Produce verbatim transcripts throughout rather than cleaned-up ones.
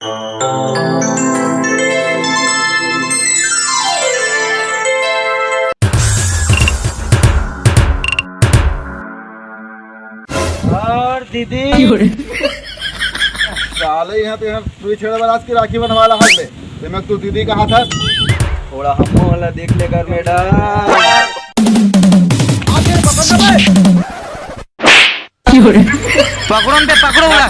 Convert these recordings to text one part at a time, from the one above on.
और दीदी। साले, इहाँ तो इहाँ तू छेड़े वाला आज की राखी बनवा ला हाथ ले। ते मैं तू दीदी कहा था। थोड़ा हम मोहला देख ले कर मेडा। पकड़ो न बे, पकड़ो ओला।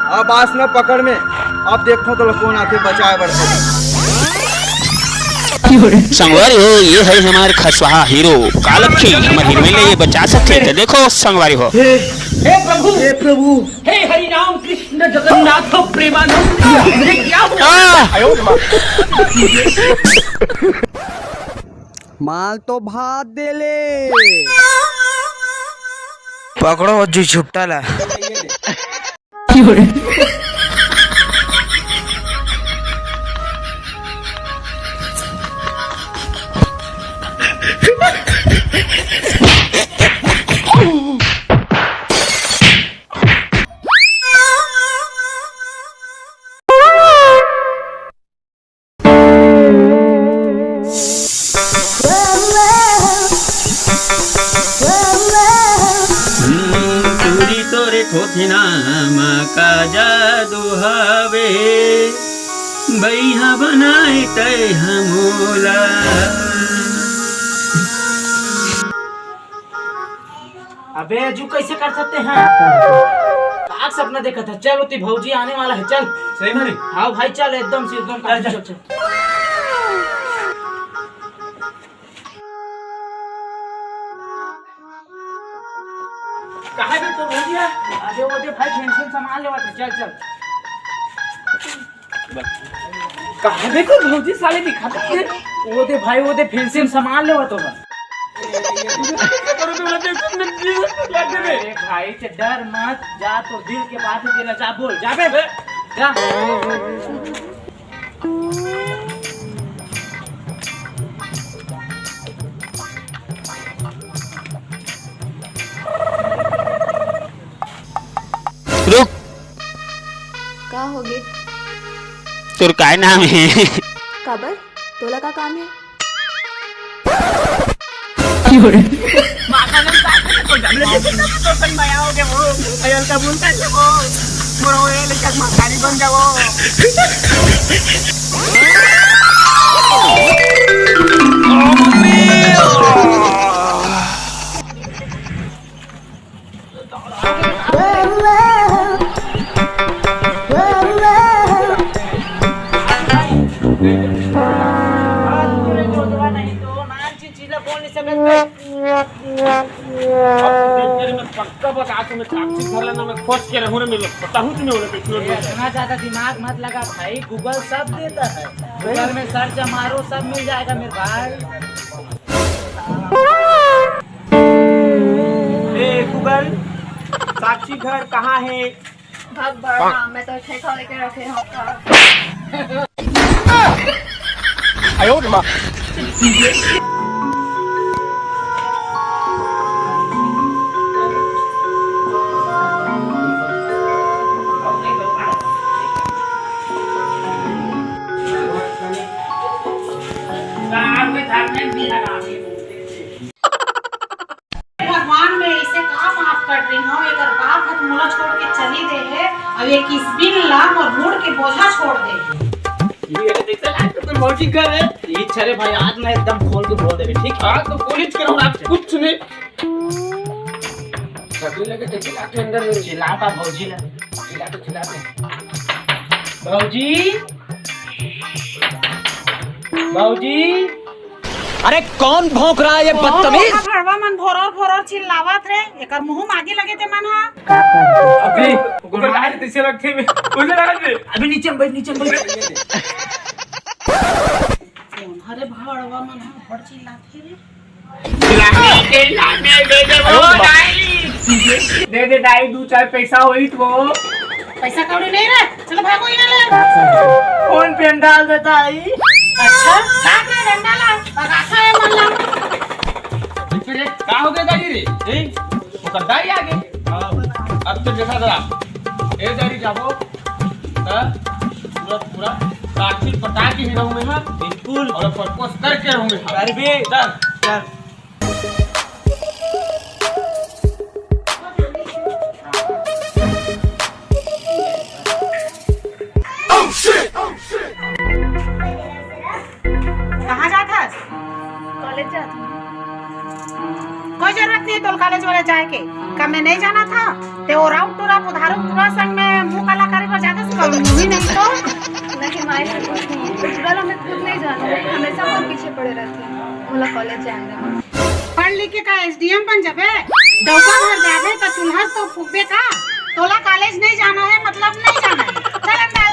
अब आस न पकड़ में, अब देखो तो कोन आके बचाए बर। संगवारी हो, ये है हमारे खसवाहा हीरो कालक्षी, हमारे हीरोइन ले ये बचा सकते थे। देखो संगवारी हो। हे प्रभु, हे प्रभु, हे हरि राम कृष्ण जगन्नाथ प्रेमानंद, अरे क्या हुआ? माल तो भात दे ले। पकड़ो जी छुट्टा ला। टूरी तोरे थोथना मा का जादू हवे, बइहा बनाए तै हमोला। अबे अजू, कैसे कर सकते हैं? का सपना देखा था? चल, ओती भौजी आने वाला है, चल। सही में रे? हाँ भाई, चल, एकदम से एकदम, चल, चल। चल, चल। कहाँ है बे तोर भौजी? अबे वो दे भाई, फेंसिंग सामान लेवा था, चल, चल। कहाँ बे तोर भौजी, साले दिखा तो दे। वो दे भाई, वो दे फेंसिंग सामान लेवा तो बा। अरे भाई, ते डर मत, जा, तोर दिल के बात है, तेला जा बोल, जा बे, जा। रुक। का होगे? तोर काय नाम हे? काबर? तोला का काम हे? पक्का बता, तुम्हें साक्षी घर लेना, मैं खोज के रहूं रे, मिलो, बताहूं तुम्हें, बोले, ए, इतना ज्यादा दिमाग मत लगा भाई, Google सब देता है। Google में search मारो, सब मिल जाएगा मेरे भाई। ए Google, साक्षी घर कहाँ है? भाग बड़ा, मैं तो ठेका लेके रखे हूँ। भगवान, मैं इसे का माफ कर रही हूँ, एकर बाप ह तो मोला छोड़ के चली दे हे, अब ये किसबिन ला मोर मूड़ के बोझा छोड़ दे हे। ये देख ले, आज तो तोर भौजी घर है। ये छरे भाई, आज मैं एकदम खोल के बोल देबे, ठीक? आज तो पुलिस के रहूं, आज कुछ नहीं। सगरी लगे तो चिल्ला के अंदर में चिल्ला का भौजी ला, चिल्ला तो चिल्ला दे। भौजी, भौजी। अरे कौन भौंक रहा है ये बदतमीज? भड़वा मन भोरर भोरर चिल्लावत रे, एकर मुंह मागे लगे ते मन हा। अभी ऊपर आ रहे, तैसे लगते में उधर आ रहे। अभी नीचे में बैठ, नीचे में बैठ। अरे भाड़वा मन ह बड़ चिल्लाथे रे। दे दे दाई, दू चार पैसा होई तो। पैसा कौड़ी नहीं रे, चलो भागो इहाँ ले। फोन पे हम डाल देता है। अच्छा, डाल ना, डंडा ला, पगासा है मन ला। फिर एक का हो गया दाई रे? ए, ओकर दाई आ गए। अब तो देखा जरा, ए दाई जाबो, त पूरा पूरा काफी पटा के ही रहूँ मैं, हाँ। बिल्कुल। और प्रपोज करके रहूँ मैं, हाँ। कर भी। चल। चल। कहाँ जात हस? कॉलेज जात हूँ। कोई जरूरत नहीं है तोल कॉलेज वाले जाए के। का मैं नहीं जाना था? ते वो राउत टूरा, पुधारू टूरा संग में मुंह काला करे बर जात हस, कभी मुंह ही नहीं तो। नहीं, माई से कुछ नहीं। उज्जवल हमें खुद नहीं जाना है, हमेशा मोर पीछे पड़े रहती है। बोला कॉलेज जाने दे। पढ़ लिख के का एसडीएम बन जाबे? डौका भर जाबे त चूल्हा तो फूकबे का? तोला कॉलेज नहीं जाना है, मतलब नहीं जाना है। चल अंदर।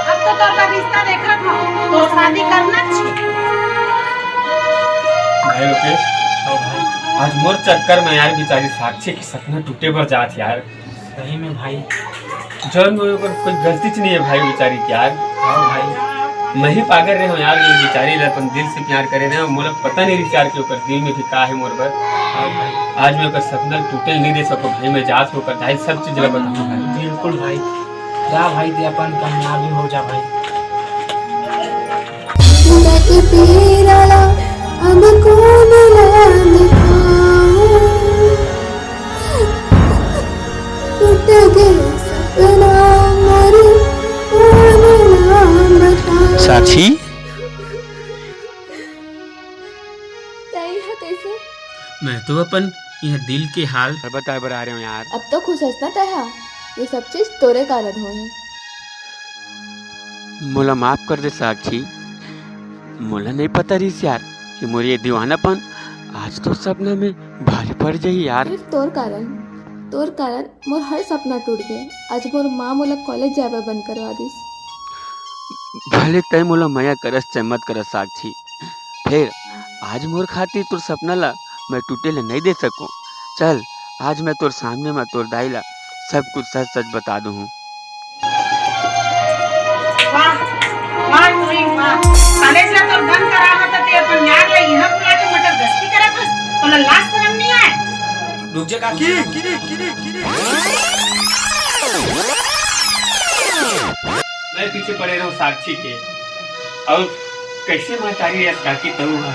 अब तो तोर का रिश्ता देखत हो, तो शादी करना छी। भाई रुपेश, हाँ भाई। आज मोर चक्कर में यार बेचारी साक्षी के सपना टूटे बर जात यार। सही में भाई। जौन मोर ऊपर कोई गलती च नहीं है भाई बेचारी के यार। हाँ भाई। मैं ही पागल रहे हूँ यार, ये बेचारी ला अपन दिल से प्यार करे रहे हूँ। मोला पता नहीं रिहिस यार कि ओकर दिल में भी का है मोर बर। हाँ भाई। आज मैं ओकर सपना टूटे नहीं दे सको भाई, मैं जात हूँ ओकर दाई सब चीज ला बताऊँ भाई। बिल्कुल भाई, जा भाई, ते अपन कामयाब ही हो जा भाई। जिंदगी पीरा ला अब कौन ला दिखाऊं? टूट गए सपना मोरे, कौन ना बताऊं? साक्षी, तैं ह कैसे? मैं तो अपन यह दिल के हाल बताए बर आ रहे हूँ यार। अब तो खुश हस ना तैं ह? ये सब चीज तोरे कारण होए हे। मोला माफ कर दे साक्षी, मोला नहीं पता रहिस यार कि मोर ये दीवानापन आज तोर सपना में भारी पड़ जाही यार। सिर्फ तोर कारण, तोर कारण मोर हर सपना टूट गए। आज मोर माँ मोला कॉलेज जाए बर बंद करवा दिस। भले तय मोला मया करस चाहे मत करस साक्षी, फेर आज मोर खातिर तोर सपना ला मैं टूटे ले नहीं दे सकूं। चल, आज मैं तोर सामने में तोर दाई ला सब कुछ सच सच बता दूं। वाह, वाह टूरी, वाह। कॉलेज ला तो बंद करा हो, तो ते अपन यार ला यहाँ बुला के मटर गश्ती करत हस। तोला लाज शरम नहीं आए? रुक जा काकी। मैं पीछे पड़े रहूं साक्षी के, और कैसे महतारी अस काकी तहू हा।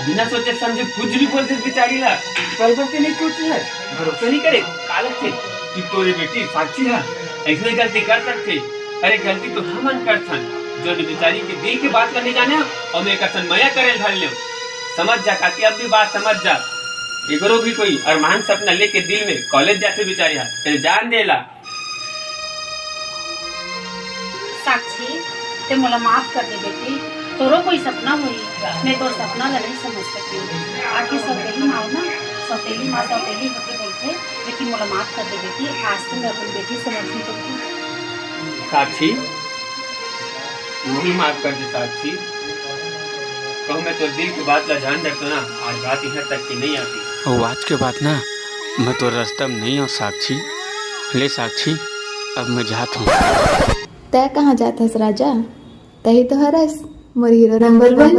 बिना सोचे समझे कुछ भी बोल दे बेचारी ला। पर बात नहीं सोचे है, भरोसा नहीं करे। कालक थे कि तोरे बेटी साक्षी हा ऐसने गलती कर सकथे। अरे गलती तो हमन करथन, जो बेचारी के दिल के बात करने जाने और मैं कसन मया करे धर ले। समझ जा काकी, अब भी बात समझ जा। एकरो भी कोई अरमान सपना लेके दिल में कॉलेज जाथे बेचारी हा, ते जान देला। साक्षी, ते मोला माफ कर दे बेटी, तोरो कोई सपना होही, मैं तोर सपना ला नहीं समझ सके। आखिर सौतेली माँ ना, सौतेली माँ सौतेली होके बोलथे, लेकिन मोला माफ कर दे बेटी, आज तो मैं अपन बेटी समझ नहीं सकती। साक्षी, नहीं माफ कर दे साक्षी, कहूँ मैं तोर दिल की बात ला जान रखता ना, आज बात यहाँ तक की नहीं आती। वो आज के बात ना, मैं तोर रास्ता में नहीं हूँ साक्षी। ले साक्षी, अब मैं जात हूँ। तै कहाँ जात हस राजा? तही तो हरस मोर हीरो नंबर वन।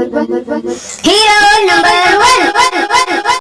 हीरो